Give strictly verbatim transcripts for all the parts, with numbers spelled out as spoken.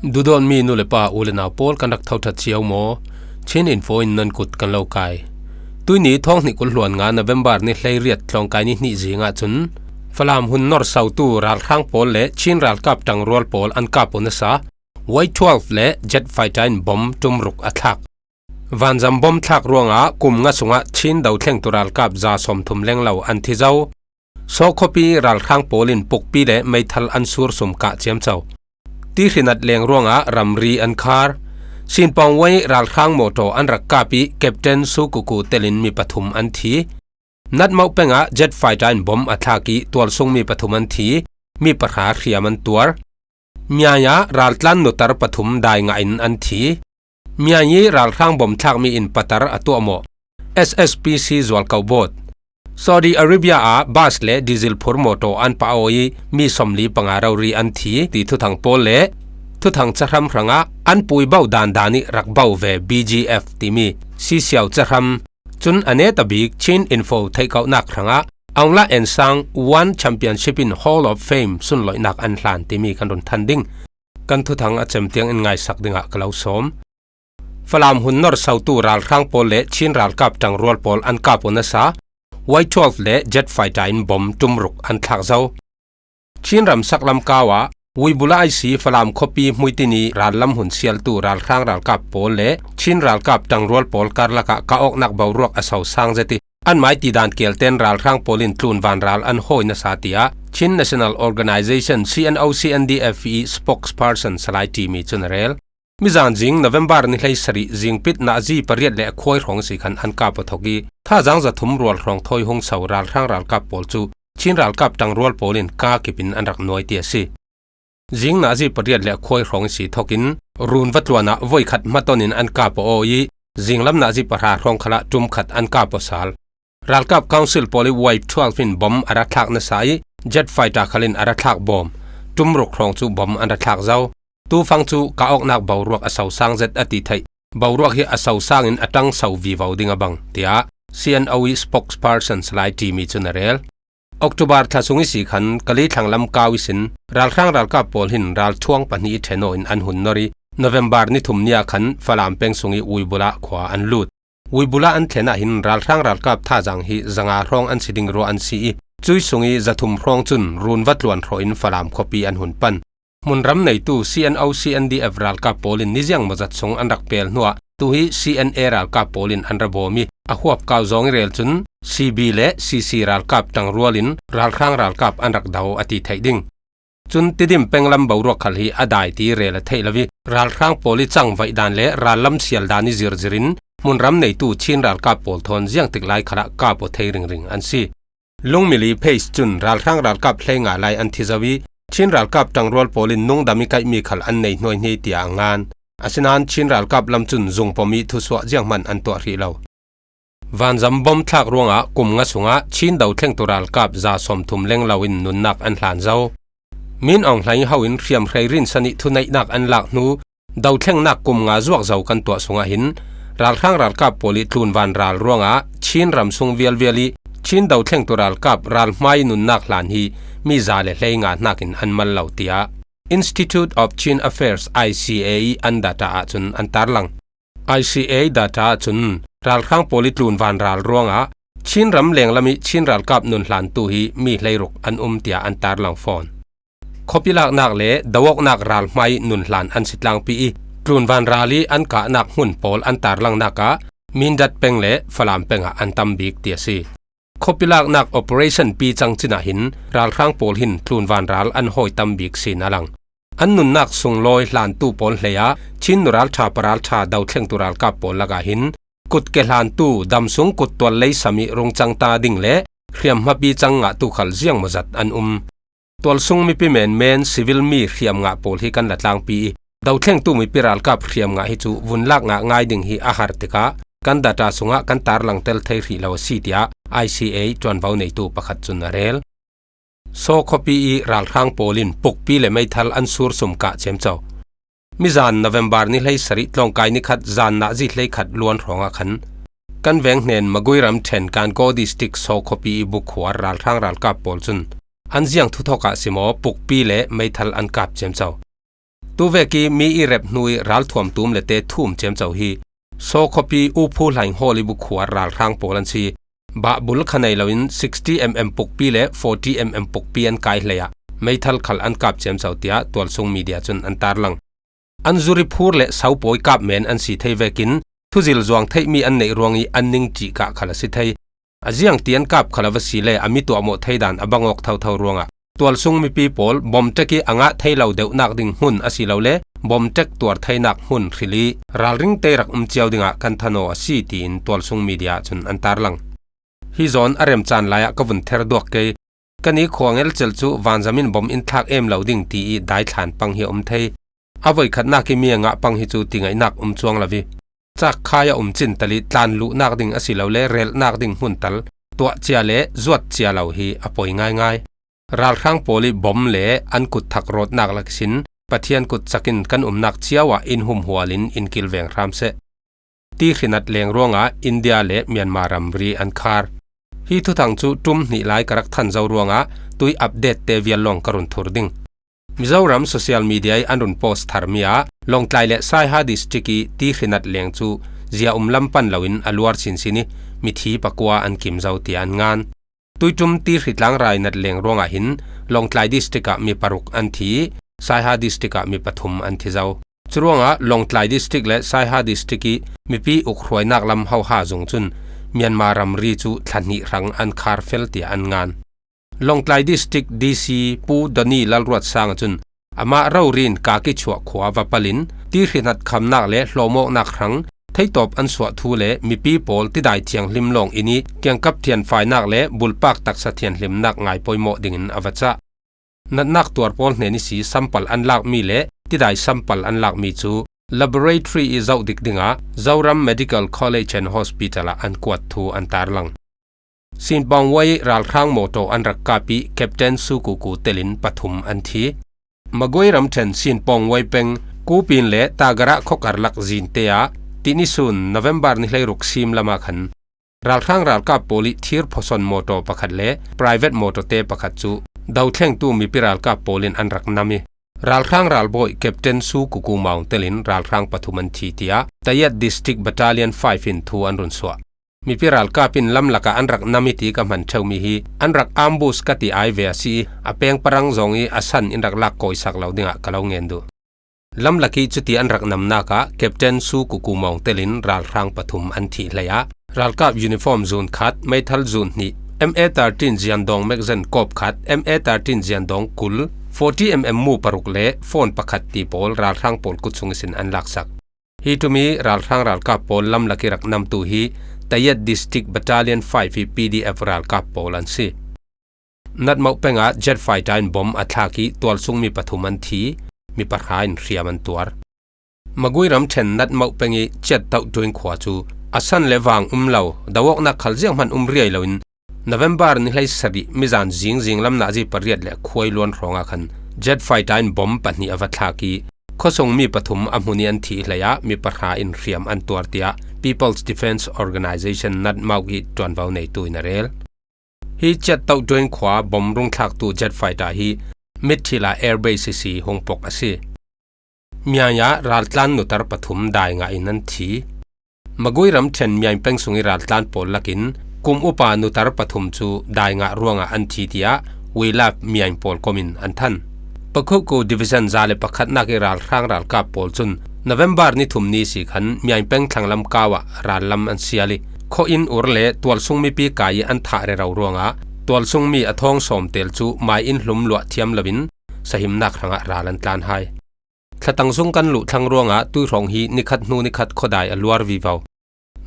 Duhdawtmi nu le pa, u le nau pawl, kan rak thothat cio maw? Chin Info in nan kut kan lo kai. Tuini thawng hnih kul hluan nga November ni hleiriat tlawngkai ni hnih zingah cun Falam hun nor sautu ralhrang pawl le Chin ralkap ṭangrual pawl an kap aw nasa Y twelve le jet fighter in bom ṭum ruk a thlak. Vanzam bom thlak ruangah kum nga sungah Chin dothlengtu ralkap za sawmthum lenglo an thi zo. Saw khuapi ralhrang pawl in pukpi le meithal an sursum kah ciamco. Tihrinat leng ruangah ramri an khar. Sinpawng wei ralhrang mawṭaw an rak kap ih Captain Su Kuku telin mi pathum an thi. Natmoh pengah jet fighter in bom a thlak ih tualsung mi pathum an thi, mi pahra hriam an tuar. Miai ah raltlan nutar pathum dai ngah in an thi. Miai ih ralhrang bom thlakmi in patar a tuahmawh. S S P C zualko bawt. Saudi Arabia ah bas le diesel phur mawṭaw an pah aw ih mi sawmli panga rori an thi ti thuthang pawl le thuthang cahram hrangah an pui bo dandan ih rak bo ve B G F timi sisiau cahram. Cun a neta bik Chin Info theihkauhnak hrangah Aung La N Sang One Championship in Hall of Fame sunloihnak an hlan timi kan run than ding. Kan thuthang a cem tiang in ngaisak dingah ka lo sawm. Falam hun nor sautu ralhrang pawl le Chin ralkap ṭangrual pawl an kap aw nasa Y twelve le jet fighter in bom ṭum ruk an thlak zo. Chin ram saklam kau ah Uibula I C Falam khuapi hmuitini rallam hun sialtu ralhrang ralkap pawl le Chin ralkap ṭangrual pawl karlakah kah awknak boruak a so sang zet ih an mai tidan kelten ralhrang pawl in tlunvan ral an hawi nasa, tiah Chin National Organization, C N O C N D F ih spokesperson Salai Timi cun a rel. Mizan zing November ni hleisarih zingpit nazi pariat le a khuai hrawng si khan an kap aw thok ih, thazaang zathum rual hrawng thawi hung so ralhrang ralkap pawl cu Chin ralkap ṭangrual pawl in kah kipin an rak nuai ti a si. Zing nazi pariat le a khuai hrawng si thokin run va tluan ah voikhat hmaton in an kap aw ih, zinglam nazi pahra hrawng khalah ṭum khat an kap aw sal. Ralkap Council pawl ih Y twelve in bom a ra thlak nasa ih jet fighter khal in a ra thlak bawm. Ṭum ruk hrawng cu bom an ra thlak zo. Tufang cu kah awknak boruak a so sang zet a ti theih. Boruak hi a so sang in a ṭang so vivo ding a bang, tiah C N O ih spokesperson Salai Timi cun a rel. October thla sung ihsi khan Kali thlanglam kau ihsin ralhrang ralkap pawl hin ralthuang pahnih ih ṭhen aw in an hun nor ih November ni thum ni ah khan Falam peng sung ih Uibula khua an lut. Uibula an thlen ah hin ralhrang ralkap thazaang hi zanga hrawng an si ding ruah an si ih, cui sung ih zathum hrawng cun run va tluan hrawh in Falam khuapi an hun pan. Hmunram neitu C N O C N D F ralkap pawl in niziang mawzat sung an rak pel hnuah tuhi C N A ralkap pawl in an ra bawm ih, a huap kau zawng ih rel cun C B le C C ralkap ṭangrual in ralhrang ralkap an rak do a ti theih ding. Cun Tidim penglam boruak khal hi a dai ti rel a theih lo ih, ralhrang pawl ih cangvaih dan le rallam sial dan ih zirzir in hmunram neitu Chin ralkap pawl thawn ziangtik lai khalah kap aw thei ringring an si. Lungmili Page cun ralhrang ralkap hleinga lai an thi zo ih, Chin ralkap ṭangrual pawl in nungdam ih kaihmi khal an nei hnuaihni tiah a ngan. Asinain Chin ralkap lam cun zungpom ih thusuah zianghman an tuah hrih lo. Vanzam bom thlak ruangah kum nga sungah Chin dothlengtu ralkap za sawmthum lenglo in nunnak an hlan zo. Min Aung Hlaing ho in hriamhrei rinsan ih thuneihnak an lak hnu, dothlengnak kum nga zuak zo kan tuah sungah hin ralhrang ralkap pawl ih tlunvan ral ruangah Chin ram sung vialvial ih Chin dothlengtu ralkap ralhmai nunnak hlan hi mi za le hleinga hnakin an mal lo, tiah Institute of Chin Affairs, I C A, ih an data ahcun an tarlang. I C A data ahcun ralhrang pawl ih tlunvan ral ruangah Chin ram lenglam ih Chin ralkap nun hlantu hi mi hleiruk an um, tiah an tarlang fawn. Khuapi laknak le do awknak ralhmai nun hlan an si tlangpi ih, tlunvan ral ih an kahnak hmun pawl an tarlangnak ah Mindat peng le Falam peng ah an tam bik ti a si. Khuapi laknak operation pi cang cin ah hin ralhrang pawl hin tlunvan ral an hawi tam bik sin a lang. An nunnak sunglawi hlantu pawl hlei ah Chin nu ralṭha pa ralṭha dothlengtu ralkap pawl lakah hin kutke hlantu, damsung kuttual leisam ih rungcang ta ding le hriamhmapi cang ngahtu khal ziangmawzat an um. Tualsung mipi menmen civil mi hriam ngah pawl hi kan la tlangpi ih, dothlengtu mipi ralkap hriam ngah hi cu vun lak ngah ngai ding hi a har tikah kan data sungah kan tarlang tel thei hrih lo a si, tiah I C A ṭuanvo neitu pakhat cun a rel. Saw khuapi ih ralhrang pawl in pukpi le meithal an sursum kah ciamco. Mizan November ni hleisarih tlawngkai nikhat zan nazi hleikhat luan hrawngah khan kan veng hnen Magui ramṭhen Kankaw District Saw khuapi ih bukhuar ralhrang ralkap pawl cun an ziang thuthawk ah simaw pukpi le meithal an kap ciamco. Tuvek i mi i rep hnu i ralthuam tum le te thum ciamco hi Saw khuapi Uphu Hlaing Hawl i bukhuar ralhrang pawl an si. Bahbul kha nei loin sixty MM pukpi le forty MM pukpi an kai hlei ah meithal khal an kap ciamco tiah tualsung media cun an tarlang. An zuri phur le saupawi kap men an si thei vekin thuzil zuang theihmi an neih ruang i an ning ṭih kah khal a si thei. A ziang ti an kap khal a va si le a mi tuahmawh thei dan a bang awk thotho ruangah tualsung mipi pawl bom ṭek i a ngah thei lo deuhnak ding hmun a si lo le bom ṭek tuar theinak hmun hril i ralring te rak um cio dingah kan than aw a si, tiin tualsung media cun an tarlang. Hi zawn a remcan lai ah ka vun ther duak kei. Kan i khuangel cel cu vanzam in bom in thlak em lo ding ti i daithlan pang hi a um thei. A voikhatnak i mi a ngah pang hi cu tingaihnak um cuang lo i cakkhai a um cin tal i tlan luhnak ding a si lo le relhnak ding hmun tal tuah cia le zuat cia lo hi a poi ngaingai. Ralhrang pawl i bom le an kut thak rawtnak lak ihsin Pathian kut cak in kan umnak cio ah in humhual in in kilveng hram seh. Ti hrinat leng ruangah India le Myanmar ramri an khar. Hi thuthang cu ṭum hnih lai ka rak than zo ruangah tui update te vial lawng ka run thur ding. Mizoram social media i an run post tharmi ah Lawngtlai le Saiha district i ti hrinat leng cu zia um lam pan loin a luar sinsin i mithi pakua an kim zo tiah an ngan. Tuiṭum ti hritlang rai nat leng ruangah hin Lawngtlai district ah mi paruk an thi i Saiha district ah mi pathum an thi zo. Curuangah Lawngtlai district le Saiha district i mipi ukhruainak lam hoha zung cun Myanmar ramri cu thla hnih hrang an khar fel tiah an ngan. Lawngtlai district D C Pu Doni Lalruat Sang cun amah rori in kaki chuah khua va palin ti hrinat khamnak le hlawmawknak hrang theitawp an suah thu le mipi pawl tidai thianghlim lawng in i kiangkap thianfainak le bulpak taksa thianhlimnak ngai poimawh dingin a va cah. Natnak tuar pawl hnen ihsi sampal an lakmi le tidai sampal an lakmi cu laboratory i zoh dik dingah Zoram Medical College and Hospital ah an kuat thu an tarlang. Sinpawng Wai ralhrang mawṭaw an rak kap i Captain Su Kuku telin pathum an thi. Magui ramṭhen Sinpawng Wai peng Kupin le Tagarah khuakarlak zinte ah tinisun November ni hleiruk sim lamah khan ralhrang ralkap pawl i thir phawson mawṭaw pakhat le private mawṭawte pakhat cu dothlengtu mipi ralkap pawl in an rak nam i ralhrang ralbawi Captain Su Kuku Maung telin ralhrang pathum an thi tiah Tayet District Battalion five in thu an run suah. Mipi ralkap in lamlak ah an rak nam i ti ka hman ṭheumi hi an rak ambush ka ti ai ve a si i a peng parang zong i a san in rak lak kawisak lo dingah ka lo ngen duh. Lamlak i cuti an rak namnak ah Captain Su Kuku Maung telin ralhrang pathum an thih hlei ah ralkap uniform zun khat, meithal zun hnih, M A thirteen ziandawng magazine kawp khat, M A thirteen ziandawng kul, forty MM mu paruk le phone pakhat ti pawl ralhrang pawl kut sung ihsin an laksak. Hi ṭum i ralhrang ralkap pawl lamlak i rak namtu hi Tayet District Battalion five i P D F ralkap pawl an si. Natmoh peng ah jet fighter in bom a thlak i tualsung mi pathum an thi, mi pahra in hriam an tuar. Magui ramṭhen Natmoh peng i Ciattoh Tuing khua cu a san le vang um lo, do awknak khal zianghman um riai loin November ni hleisarih mizan zingzing lam nazi pariat le khuai luan hrawngah khan jet fighter in bom pahnih a va thlak i khuasung mi pathum a hmun i an thih hlei ah mi pahra in hriam an tuar tiah People's Defence Organisation Natmoh i ṭuanvo neitu in a rel. Hi Ciattoh Tuing khua bom rung thlaktu jet fighter hi Mitthila Air Base ihsi hung pok a si. Miai ah raltlan nutar pathum dai ngah in an thi. Magui ramṭhen Miaing peng sung i raltlan pawl lakin kum upa nutar pathum cu dai ngah ruangah an thi tiah We Love Miaing pawl kom in an than. Pakhuku Division za le pakhatnak i ralhrang ralkap pawl cun November ni thum ni si khan Miaing peng thlanglam kau ah rallam an sial i khuainn ur le tualsung mipi kai i an thah rero ruangah tualsung mi a thawng sawm tel cu mai in hlum luah thiam loin sahimnak hrangah ral an tlan hai. Thlatang zung kan luh thlang ruangah tuihrawng hi nikhat hnu nikhat khuadai a luar vivo.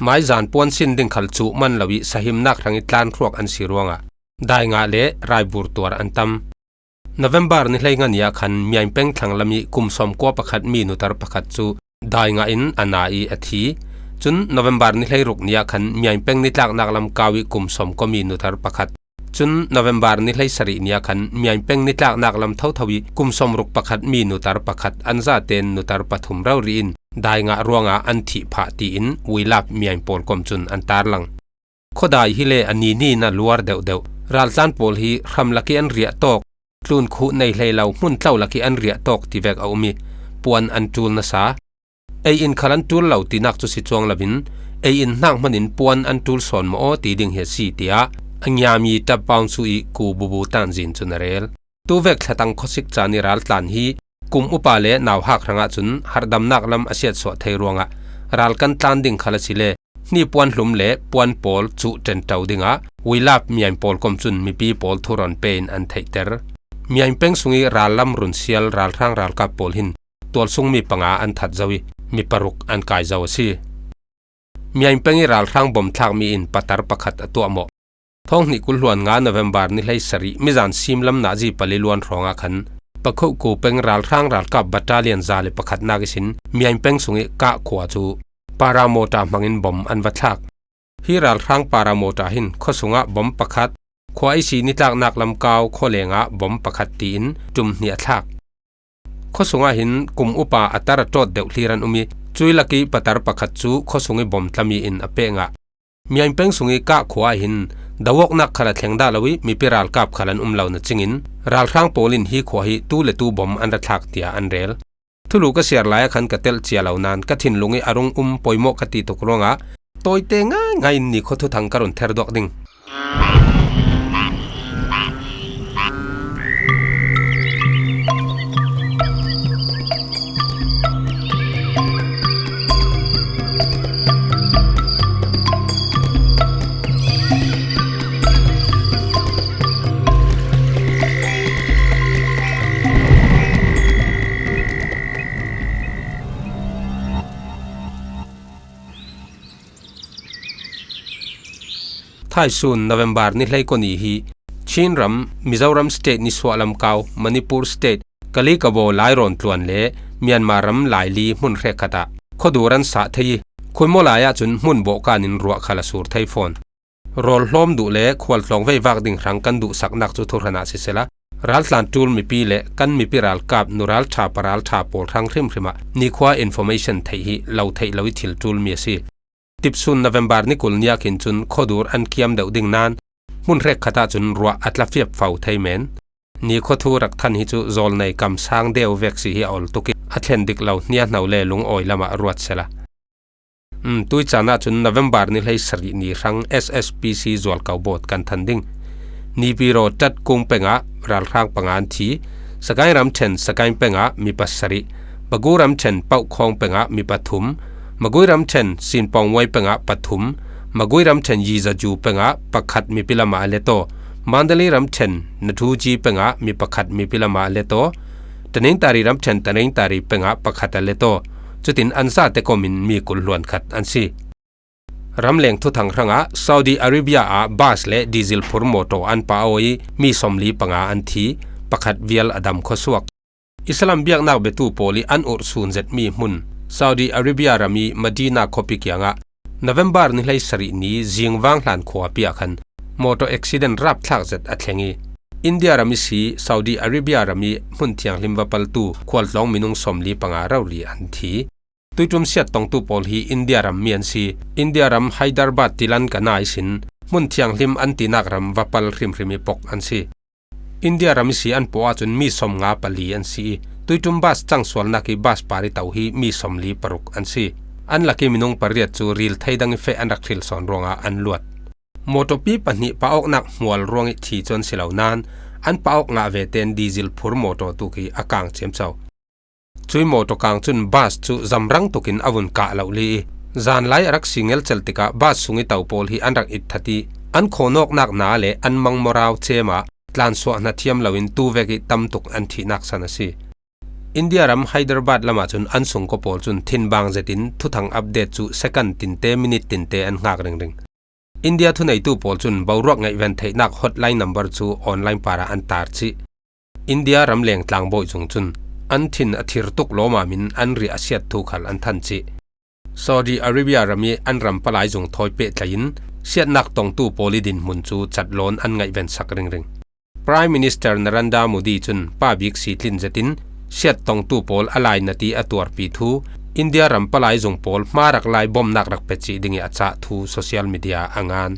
Mai zan puan sin ding khal cuh man lo i sahimnak hrang i tlan hruak an si ruangah dai ngah le raibur tuar an tam. November ni hleinga ni ah khan Miaing peng thlanglam i kum sawmkua pakhat mi nutar pakhat cu dai ngah in a na i a thi. Cun November ni hleiruk ni ah khan Miaing peng nitlaknak lam kau i kum sawmkua mi nutar pakhat, cun November ni hleisarih ni ah khan Miaing peng nitlaknak lam thotho i kum sawmruk pakhat mi nutar pakhat an zaten nutar pathum rori in dai ngah ruangah an thih phah tiin We Love Miaing pawl kom cun an tarlang. Khuadai hi le a ni ni in a luar deuhdeuh. Raltlan pawl hi hram lak i an riah tawk, tlun khuh nei hlei lo hmun tlo lak i an riah tawk tivek a um i puan an tul nasa. Ei in khal an tul lo tinak cu si cuang loin, ei in hnak hmanin puan an tul sawn maw ti ding hi a si, tiah a ngiami Ṭap Paung Su i Ku Bubu Tan Zin cun a rel. Tuvek thlatang khuasik caan i raltlan hi kum upa le nauhak hrangah cun harhdamnak lam a siatsuah thei ruangah ral kan tlan ding khal a si le, hni puan hlum le puan pawl cuh ṭenṭo dingah We Love Myaing pawl kom cun mipi pawl thurawn pe in an theihter. Myaing peng sung i rallam runsial ralhrang ralkap pawl hin tualsung mi panga an that zo i mi paruk an kai zo a si. Myaing peng i ralhrang bom thlakmi in patar pakhat a tuahmawh. Thawng hnih kul hluan nga November ni hlei sarih mizan sim lam nazi pali luan hrawngah khan Pakhoku peng ralhrang ralkap battalion za le pakhatnak ihsin Myaing peng sung i Kah khua cu paramawṭa hmangin bom an va thlak. Hi ralhrang paramawṭa hin khuasungah bom pakhat, khua ihsi nitlaknak lam kau khualengah bom pakhat tiin ṭum hnih a thlak. Khuasungah hin kum upa a tar a ṭawt deuh hlir an um i, cui lak i patar pakhat cu khuasung i bom tlami in a peh ngah. Myaing peng sung i Kah khua ah hin do awknak khal a thleng dah lo i, mipi ralkap khal an um lo na cingin, ralhrang pawl in hi khua hi tu le tu bom an ra thlak tiah an rel. Thulu ka siar lai ah khan ka telh cia lo nain ka thinlung i a rung um poimawh ka ti tuk ruangah tawite ngaingai in nikhua thuthang ka run ther duak ding. Thaisun November ni hleikua ni hi Chin ram, Mizoram State nisuah lam kau, Manipur State, Kalikabaw lairawn tluan le Myanmar ram Laili hmun hrekkhat ah khuadur an sah thei i, khuimaw lai ahcun hmun bawhkan in ruah khal a sur thei fawn. Rawl hlawm duh le khualtlawng veivak ding hrang kan duhsaknak cu thuhran ah siseh la, raltlan ṭul mipi le kan mipi ralkap nu ralṭha pa ralṭha pawl hrang hrimhrim ah nikhua information theih hi lo theih lo i thil ṭulmi a si. Tipsun November ni kul ni ah khin cun khuadur an kiam deuh ding nain hmun hrekkhat ahcun ruah a tla fiapfo thei men. Nikhua thu rak than hi cu zawlnei kamsang deu vek si hi a ol tuk i, a thlen dik lo hniahno le lungawi lamah ruat sehla. Um, tui caan ahcun November ni hleisarih ni hrang S S P C zualko bawt kan than ding. Nipiro Tat Kung pengah ralhrang panga an thi. Sagaing ramṭhen Sagaing pengah mi pasarih, Bagu ramṭhen Paukhawng pengah mi pathum, Magui ramṭhen Sinpawngwai pengah pathum, Magui ramṭhen Yizaju pengah pakhat mipi lamah a let aw, Mandalay ramṭhen Nathuji pengah mi pakhat mipi lamah a let aw, Tanintari ramṭhen Tanintari pengah pakhat a let aw. Cutin an zate kom in mi kul hluan khat an si. Ramleng thuthang hrangah Saudi Arabia ah bus le diesel phur mawṭaw an pah aw i mi sawmli panga an thi, pakhat vial a dam khuasuak. Islam biaknak biatu pawl i an urh sun zetmi hmun Saudi Arabia ram i Madina khuapi kiangah November ni hleisarih ni zingvang hlan khuapi ah khan mawṭaw accident rapthlak zet a thleng i, India ram i si Saudi Arabia ram i hmun thianghlim va paltu khualtlawng minung sawmli panga rori an thi. Tuiṭum siat tongtu pawl hi India ram mi an si. India ram Hyderabad tilan kana ihsin hmun thianghlim an tinak ram va pal hrimhrim i pok an si. India ram i si an paw ahcun mi sawmnga pali an si i, tuiṭum bus cangsualnak i bus par i to hi mi sawmli paruk an si. An lak i minung pariat cu ril thei dang i feh an rak hril sawn ruangah an luat. Mawṭawpi pahnih pah awknak hmual ruang i thi cu an si lo nain an pah awk ngah ve tein diesel phur mawṭaw tuk i a kang ciamco. Cui mawṭaw kang cun bus cu zamrang tukin a vun kah lohli i, zanlai a rak si ngelcel tikah bus sung i to pawl hi an rak itthat i, an khawnawknak na le an mangmawrau cem ah tlansuah hna thiam loin tuvek i tam tuk an thihnak san a si. India ram Hyderabad lamah cun an sungkaw pawl cun thinbang zetin thuthang update cu second tinte, minute tinte an hngak ringring. India thuneitu pawl cun boruak ngaihven theihnak hotline number cu online parah an tar chih. India ramleng tlangbawi zung cun an thin a thir tuk lawmam in an riah a siat thu khal an than chih. Saudi Arabia ram i an ram palai zung thawi pehtlai in siatnak tongtu pawl i dinhmun cu catlawn an ngaihven sak ringring. Prime Minister Narendra Modi cun pa bik si tlin zetin siat tongtu pawl a lainat i a tuarpi thu, India ram palai zung pawl hma rak lai bawmnak rak pe cih ding i a cah thu social media a ngan.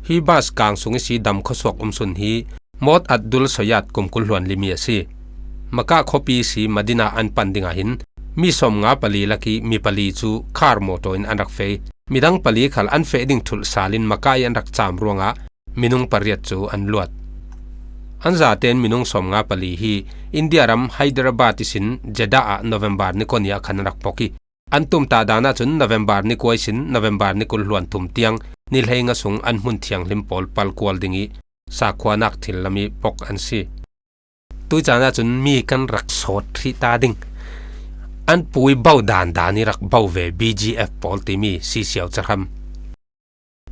Hi bus kang sung i si dam khuasuak um sun hi Mot Abdul Soyad kum kul hluan limi a si. Makkah khuapi si Madinah an pan dingah hin mi sawmnga pali lakih mi pali cu car mawṭaw in an rak feh. Midang pali khal an feh ding thulh salin Makkah i an rak cam ruangah minung pariat cu an luat. An zaten minung sawmnga pali hi India ram Hyderabad ihsin Jeddah ah November ni kua ni ah khan an rak pok i, an tumtah dan ahcun November ni kua ihsin November ni kul hluan thum tiang ni hleinga sung an hmun thianghlim pawl pal kual ding i sakhuanak thil lam i pok an si. Tuicaan ahcun mi kan rak sawt hrih ta ding. An pui bo dan dan i rak bo ve B G F pawl timi sisiau cahram.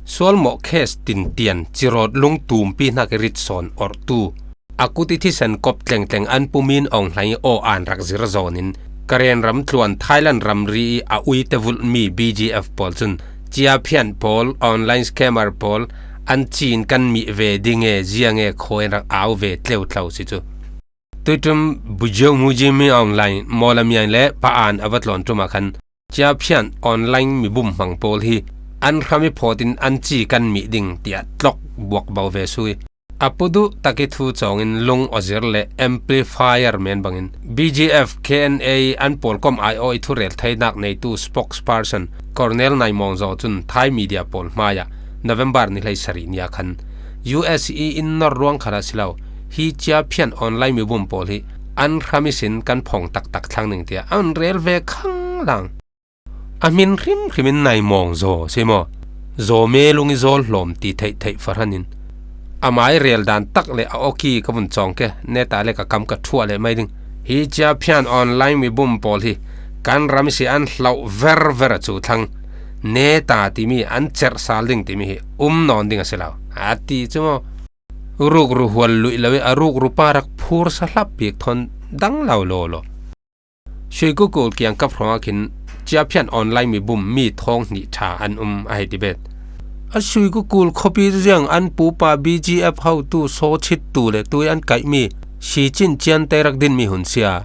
Sualmawh case tintian cirawt lungtumpi hnak i rit sawn orhtu a kut i thisen kop tlengtleng an pu Min Aung Hlaing i aw an rak zir zawn in Karen ram tluan Thailand ramri i a ui te vulhmi B G F pawl cun ciaphian pawl, online scammer pawl an cin kan mih ve ding e, ziang e khawi an rak au ve tleutleu si cu. Tuiṭum Bujeu Mujimi Aung Hlaing, Mawlamiain le Pa An a va tlawn ṭum ah khan ciaphian online mibum hmang pawl hi an hram i phawt in an ci kan mih ding tiah tlok buak bo ve sui. A pu duh tak i thu cawngin lung awzir le amplifier men bangin B G F, K N A an pawlkom aiawh i thurel theinak neitu spokesperson Colonel Nai Maung Zaw cun Thai media pawl hmaiah November ni hleisarih ni ah khan U S i in nor ruang khal a si lo, hi ciaphian online mibum pawl hi an hram ihsin kan phong taktak thlang ding tiah an rel ve khang lang. A hmin hrimhrim in Nai Maung Zaw si maw? Zaw me lung i zawl hlawm ti theih theih fahran in. A mai rel dan tak le a awki ka vun cawng ke, neta le ka kam ka ṭhuah leh mai ding. Hi ciaphian online mibum pawl hi kan ram ihsi an hloh verver a cu thlang. Neta timi an cerh sal ding timi hi um nawn ding a si lo, a ti cu maw? Rukru hual luih lo i a rukru pa rak phur sa hlap bik thawn dang lo law law. Suikukul kiangkap hrawng ah khin ciaphian online mibum mi thawng hnih ṭha an um a hei ti bet. A Suikukul khuapi cu ziang an pupa B G F hotu sawchittu le tui an kaihmi si cin cian te rak dinmi hun sia.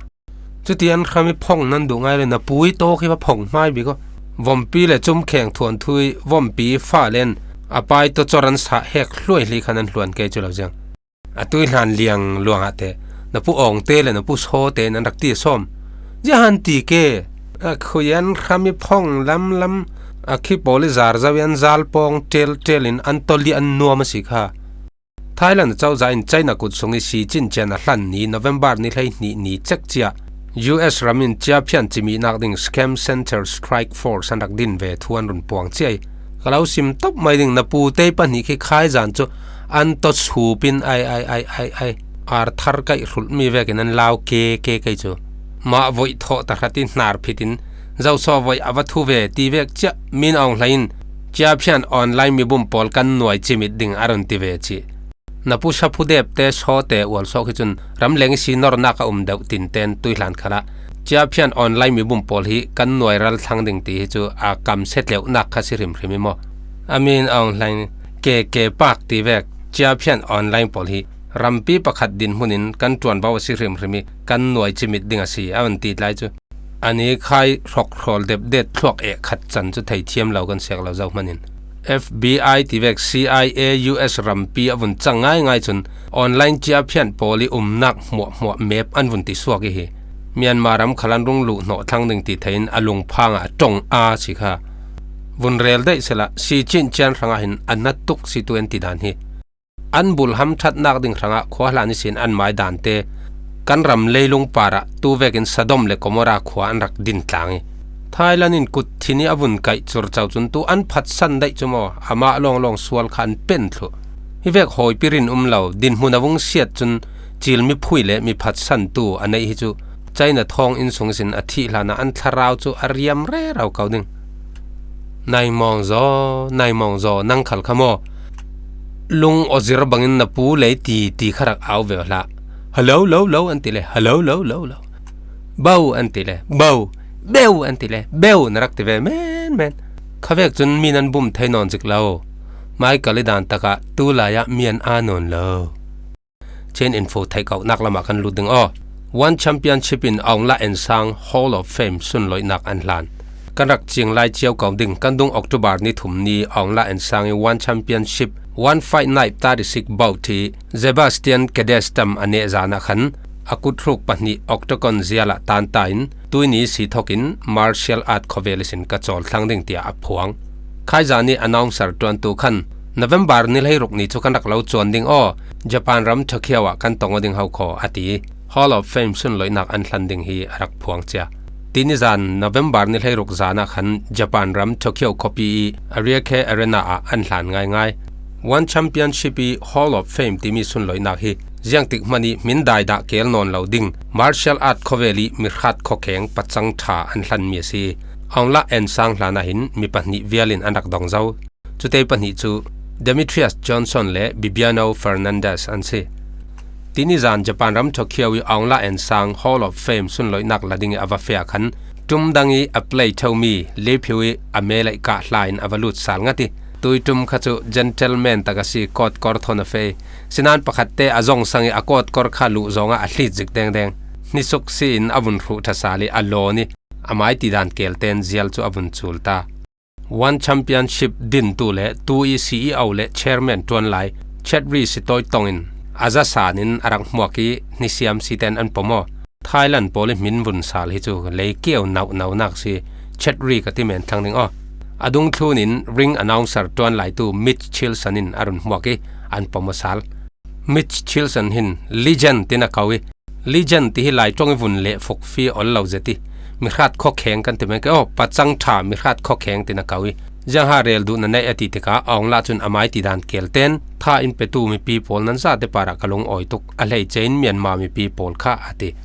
Cuti an hram i phong nan duh ngai le na pui tawk hi va phong hmai bik aw. Vompi le cumkheng thuanthu i vompi i fa len a pai tawcor an sah hek hluai hli khan an hluan ke cu lo ziang. A tui hlan liang luangah te na pu awng te le na pu saw te in an rak ti a sawm. Ziahan ti ke a khui an hram i phong lamlam a khi pawl i zarzo i an zal pawng ṭelṭel in an tawli an nuam a si kha. Thailand cozah in China kut sung i si cin cian a hlan ni November ni hleihnih ni cek cia U S ram in ciaphian cimihnak ding Scam Center Strike Force an rak din ve thu an run puang ciai. Ka lo sim top mai ding na pu te pahnih khi khai zan cu an tawsup in ai ai ai ai ai ar thar kaih hrulhmi vekin an lau ke ke kei cu. Mah voih thawh tahrat i hnar phit in Zosaw voih a va thu ve ti vek ciah Min Aung Hlaing in ciaphian online mibum pawl kan nuai cimit ding a run ti ve cih. Na pu saphu dep te saw te ual sawk hi cun ramleng i si nornak a um deuh tinten tuihlan khalah ciaphian online mibum pawl hi kan nuai ral thlang ding ti hi cu a kam se tleuhnak kha si hrimhrim i maw? A Min Aung Hlaing ke ke pak ti vek ciaphian online pawl hi rampi pakhat dinhmun in kan ṭuanvo a si hrimhrim i kan nuai cimit ding a si a van ti tlai cu. Ani khai hrawkhrawl depdet thluak eh khat can cu theithiam lo kan siak lo zohman in F B I ti vek C I A U S rampi a vun cang ngaingai cun online ciaphian pawl i umnak hmuahhmuah map an vun ti suak i hi. Myanmar ram khal an rung luh hnawh thlang ding ti thei in a lungphang ah a ṭong a si kha. Vun rel daih sehla si cin cian hrangah hin a nat tuk si tu an ti dan hi. An bulham ṭhatnak ding hrangah khuahlan ihsin an mai dante kan ram leilung parah tu vekin Sodom le Gomorrah khua an rak din tlang i Thailand in kut thin i a vun kaih curco cun tu an phatsan daih cu maw amah lawnglawng sual kha an pen thluh. Hi vek hawipi rin um lo dinhmun a vung siat cun cil miphui le mi phatsan tu a neih hi cu China thawng inn sung ihsin a thih hlanah an thlarau cu a riam rero ko ding. Nai Maung Zaw, Nai Maung Zaw, nang khal kha maw? Lung awzir bangin na pu lei ti ti kha rak au ve hlah. Hello, lo, lo an ti le, hello, lo, lo, lo. Bo an ti le, bo, beu an ti le, beu na rak ti ve men men. Kha vek cun mi nan bum thei nawn zik lo. Mai kal i dan takah tu lai ah mian aa nawn lo. Chin info theih kauhnak lamah kan lut ding aw. One Championship in Aung La N Sang Hall of Fame sunloihnak an hlan. Kan rak cing lai cio ko ding kan dung October ni thum ni Aung La N Sang i One Championship One Fight Night thirty-six bout hi Sebastian Kedestam a neh zan ah khan a kuthruk pahnih octagon zialah tanta in tuini si thokin martial art khawvel ihsin ka cawl thlang ding tia a phuang. Khaizani announcer ṭuantu khan November ni hleiruk ni chu kan rak lo chuan ding aw, Japan ram Tokyo ah kan tawng aw ding ho khaw a ti. Hall of Fame sunloihnak an hlan ding hi a rak phuang cia. Tini zan November ni hleiruk zan ah khan Japan ram Tokyo khawpi i Ariake Arena ah an hlan ngaingai. One Championship i Hall of Fame timi sunloihnak hi ziangtik hmani hmin daidah kel nawn lo ding martial art khawvel i mi hrat khawkheng pachang ṭha an hlanmi a si. Aung La N Sang hlan ah hin mi pahnih vialin an rak dawng zo. Chutei pahnih chu Demetrius Johnson le Bibiano Fernandes an si. Tini zan Japan ram Tokyo i Aung La N Sang Hall of Fame sunloihnak la ding i a va feh ah khan ṭum dang i a play ṭhomi Lee Pyo i a mel ah i kah hla in a va lut sal ngat i, tui ṭum kha chu gentleman tak a si, coat kawr thawn a feh i, sinan pakhatte a zawngsang i a coat kawr kha luh zawngah a hlit zik dengdeng. Hnisuk si in a vun hruh ṭha sal i a lawn i a mai tidan kelten zial chu a vun chul ta. One Championship dintu le tu i C E O le chairman ṭuan lai Chetri Sitawi Tong in a za san in a rak hmuak i hnisiam siten an pawm aw. Thailand pawl i hmin vun sal hi chu lei kiau nauh nauhnak si. Chetri ka ti men thlang ding aw. A dungthlun in ring announcer ṭuan laitu Mitch Chilson in a run hmuak i an pawm aw sal. Mitch Chilson hin legend tin a ko i, legend ti hi lai ṭawng i vun leh fuk fi ol lo zet i, mi hrat khawkheng kan ti mai ke aw, pachang ṭha mi hrat khawkheng tin a ko i, ziangha rel duhna nei a ti tikah Aung La chun a mai tidan kelten tha in petu mipi pawl nan zate parah ka lungawi tuk, a hleice in Myanmar mipi pawl kha a ti.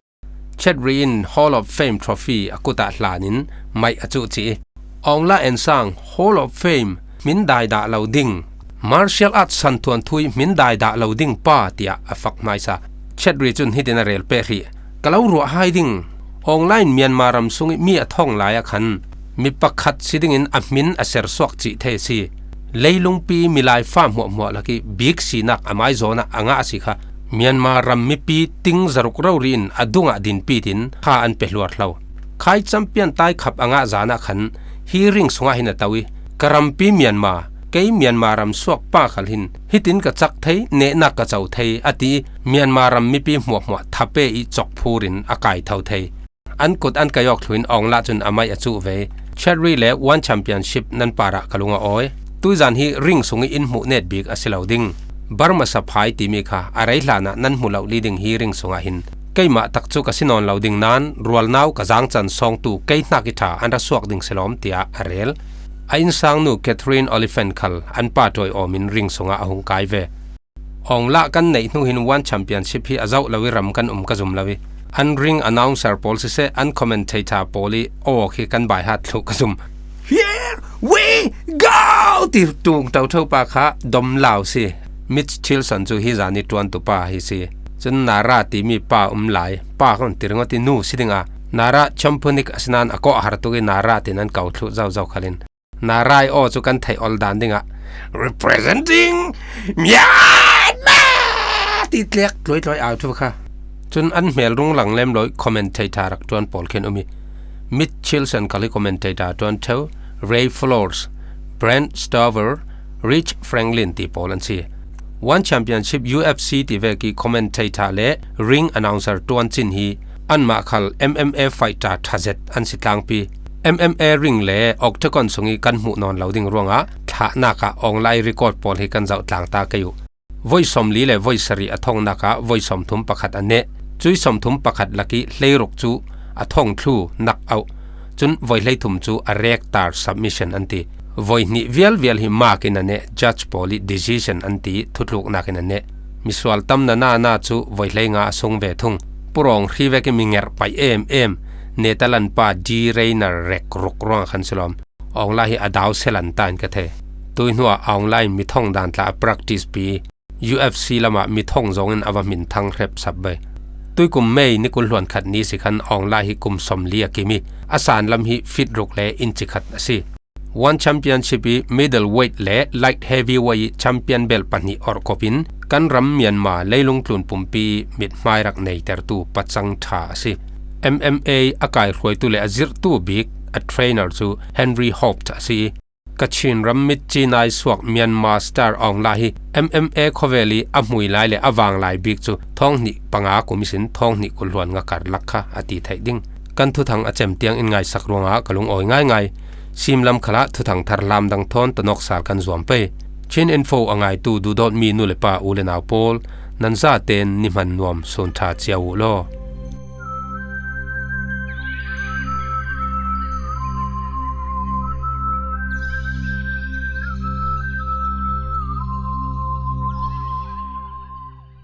Chetri in Hall of Fame trophy a kutah hlan in maih a chuh chih i, Aung La N Sang Hall of Fame hmin daidah lo ding, martial arts san thuanthu i hmin daidah lo ding pa tiah a fak hmaisa. Chetri chun hitin a rel peh hrih, ka lo ruah hai ding. Aung La in Myanmar ram sung i mi a thawng lai ah khan mi pakhat si dingin a hmin a ser suak chih thei a si. Leilungpi milai fa hmuahhmuah lak i bik sinak a mai zawn ah a ngah a si kha. Myanmar ram mipi ting zaruk rori in a dungah dinpi tin kha an pe hluar hlo. Khai champion tai khap a ngah zan ah khan hi ring sungah hin a to i, ka rampi Myanmar, kei Myanmar ram suak pa khal hin hitin ka chak thei, nehnak ka co thei a ti i, Myanmar ram mipi hmuahhmuah thape i chawk phur in a kai tho thei. An kut an kai awk thluin Aung La chun a mai a chuh ve. Chetri le One Championship nan parah ka lung a awi. Tuizan hi ring sung i in hmuh net bik a si lo ding. Burma saphai timi kha a rei hlan ah nan hmu lo li ding hi ring sungah hin. Keimah tak chu ka si nawn lo ding nan, rualnau ka zangchan sawngtu kei hnak i ṭha an ra suak ding si lawm tiah a rel. A innsangnu Catherine Oliphant khal an pa ṭuai awm in ring sungah a hung kai ve. Aung La kan neih hnu hin One Championship hi a zoh lo i ram kan um ka zum lo i, an ring announcer pawl siseh, an commentator pawl i aw khi kan baihat thluh ka zum. Here we go! Ti tung ṭo ṭho pa kha dom lau si. Mitch Chilson chu hi zan i ṭuantu pa hi si. Chun Nara timi pa um lai, pa khan ti ringawt i nu si ding a, Nara Champhunik a si nan a kawh har tuk i Nara tin an ko thluh zau zau khalin. Nara i aw chu kan theih ol dan dingah, "Representing Myanmar!" ti tlek tluai tluai au thu kha. Chun an hmel rung lang lem lo i commentator rak ṭuan pawl khin um i, Mitch Chilson khal hi commentator ṭuan ṭheu, Ray Flores, Brent Stover, Rich Franklin ti pawl an si. One Championship U F C ti vek i commentator le ring announcer ṭuan chin hi anmah khal M M A fighter ṭha zet an si tlangpi. M M A ring le octagon sung i kan hmuh nawn lo ding ruangah thlahnak ah Aung La i record pawl hi kan zoh tlang ta kei uh. Voi sawmli le voi sarih a thongnak ah voi sawmthum pakhat a neh. Cui sawmthum pakhat lak i hleiruk cu a thong thlu knock out. Cun voi hleithum cu a rek tar submission an ti. Voi hnih vialvial hi mark in a neh, judge pawl i decision an ti, thutluknak in a neh. Misual tam na na na cu voi hleinga a sung ve thung. Purong hri vek i mi ngerh paih em em. Netalan pa D Rainer rek ruk ruang a khan si lawm. Aung La hi a dau selan ta in ka thei. Tui hnuah Aung La in mi thong dan tla a practice pi. U F C lamah mi thong zawngin a va hmin thang hrep sap ve. Tuikum May ni kul hluan khat ni si khan Aung La hi kum sawmli a kim i, a san lam hi fit ruk le inchi khat a si. One Championship i middleweight le light heavyweight i champion bel pahnih orhkop in kan ram Myanmar leilung tlun pumpi i mithmai rak neitertu pachang ṭha a si. M M A a kaihruaitu le a zirhtu bik a trainer cu Henry Hooft a si i, Kachin ram mit ci nai suak Myanmar Star Aung La hi M M A khawvel i a hmui lai le a vang lai bik cu thawng hnih panga kum ihsin thawng hnih kul hluan nga kar lak kha a ti theih ding. Kan thuthang a cem tiang in ngaisak ruangah ka lungawi ngaingai. Simlam khalah thuthang thar hlamdang thawn tanawk sal kan zuam pei. Chin Info a ngaitu duhdawtmi nu le pa u le nau pawl, nan zaten ni hman nuam sun ṭha cio uh law.